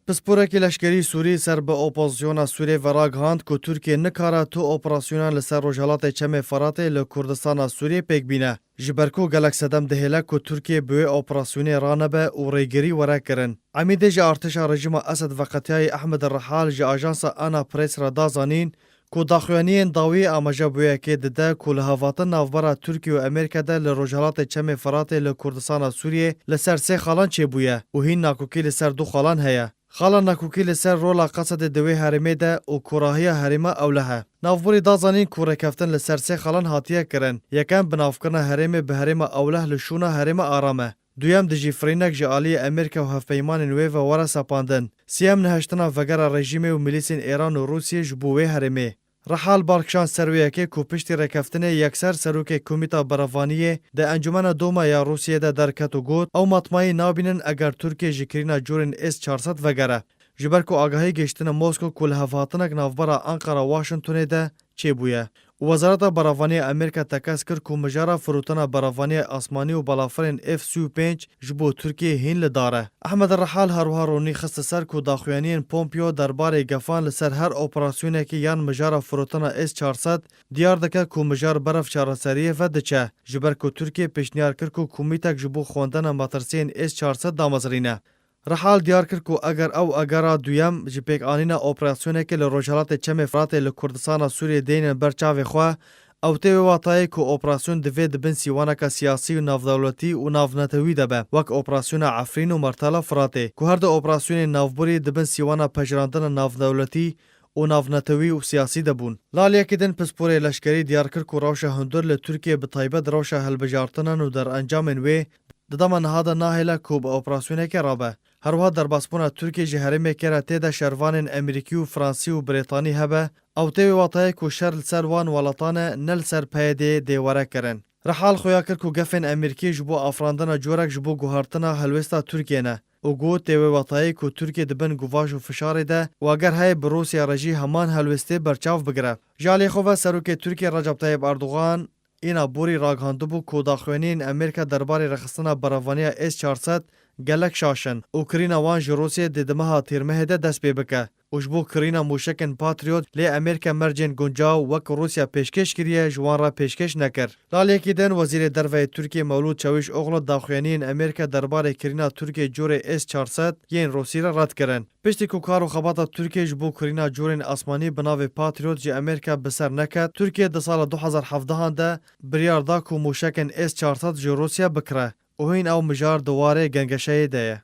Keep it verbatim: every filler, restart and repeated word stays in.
Pisporekî leşkerî Sûrî ser bi opozisyona Sûriyê ve ragihand ku Tirkiye nikare tu operasyonan li ser rojhelatê Çemê Firatê li Kurdistana Sûriyê pêk bîne. Ji ber ku gelek sedem dihêle ku Tirkiye bi wê operasyonê ranebe û rêgirî were kirin. Emîdê ji artêşa rejîma Esed veqetiyayî Ehmed Rihal ji ajansa Ana Press re da zanîn ku daxuyaniyên dawî amaje bi wê yekê dide ku li hevatin navbera Tirkiye û Amerîka de li rojhelatê Çemê Firatê li Kurdistana Sûriyê li ser sê xalan çêbûye û hîn nakokî li ser du xalan heye. Xala nakokî li ser rola Qesedê di wê herêmê de û kurahiya herêma Ewleh e. Navborî da zanîn ku rêkeftin li ser sê xalan hatiye kirin. Yekem binavkirina herêmê bi herêma Ewleh li şûna herêma aram e. Duyem dijî firînek ji aliyê Amerîka û hevpeymanên wê ve were sepandin. Siyem nihiştina vegera rejîmê û milîsên Êran û Rûsiyê ji bo wê herêmê. Rihal bar kişand ser wê yekê ku piştî rêkeftinê yekser serokê Komîta Berevaniyê di Encûmena Doma ya Rûsiyê de derket û got, ew matmayî nabînin eger Tirkiye ji kirîna corên S çar sed vegere. Ji ber ku agahî gihiştine Mosko ku lihevhatinek navbera Anqara Washingtonê de çêbûye. Û Wezareta Berevaniyê Amerîka tekez kir ku mijara firotina berevaniyê asmanî û balafirên F sî û pênc ji bo Tirkiyê hîn li dar e. Ehmed Rihal her wiha ronî xiste ser ku daxuyaniyên Pompeo derbarê gefan li ser her operasyonekî yan mijara firotina S çar sed diyar dike ku mijar berev çareseriyê ve diçe, ji ber ku Tirkiye pêşniyar kir ku komîtek ji bo xwendina metirsiyên S çar sed damezrîne. Rihal diyar kir ku eger ew agera duyem ji pêkanîna operasyonekê li rojhelatê Çemê Firatê li Kurdistana Sûriyê deynin ber çavê xwe, ew tê wê watayê ku operasyon divê di bin sîwaneka siyasî û navdewletî û navnetewî de be, wek operasyona Efrîn û Mertala Firatê, ku her du operasyonên navborî di bin sîwana pejirandina navdewletî û navnetewî û siyasî de bûn. Li aliyekî din pisporê leşkerî diyar kir ku rewşa hundir li Tirkiye bi taybet rewşa hilbijartinan û derencamên wê di dema niha de nahêle ku bi operasyonekê rabe. Her wiha derbasbûna Tirkiye ji herêmekê re tê de şervanên Amerîkî û Fransî û Brêtanî hebe, ew tê wê watayê ku şer li ser wan welatan e, ne li ser P Y D'yê dê were kirin. Rihal xuya kir ku gefên Amerîkî ji bo afirandina corek ji bo guhertina helwêsta Tirkiye ne û got, tê wê watayê ku Tirkiye di bin guvaş û fişarê de û eger heye bi Rûsya re jî heman helwêstê berçav bigire. Ji aliyê xwe ve Serokê Tirkiye Recep Tayyip Erdogan îna borî ragihandibû ku daxuyaniyên Amerîka derbarê rêxistina berevaniya S çar sed gelek şaş in û kirîna wan ji Rûsiyê dê di meha Tîrmehê de dest pê bike û ji bo kirîna mûşekên Patriot lê Amerîka mercên guncaw wek Rûsya pêşkêş kiriye, ji wan re pêşkêş nekir. Li aliyekî din, Wezîrê Derve yê Tirkiyê Mewlûd Çawîşoglu daxuyaniyên Amerîka derbarê kirîna Tirkiyê corê S çar sed yên Rûsî re red kirin. Piştî ku kar û xebata Tirkiyê ji bo kirîna corên asmanî bi navê Patriot ji Amerîka bi ser neket, Tirkiye di sala du hezar hevdehan de biryar da ku mûşekên S çar sed ji Rûsya bikire û hîn ew mijar di warê gengeşeyê de ye.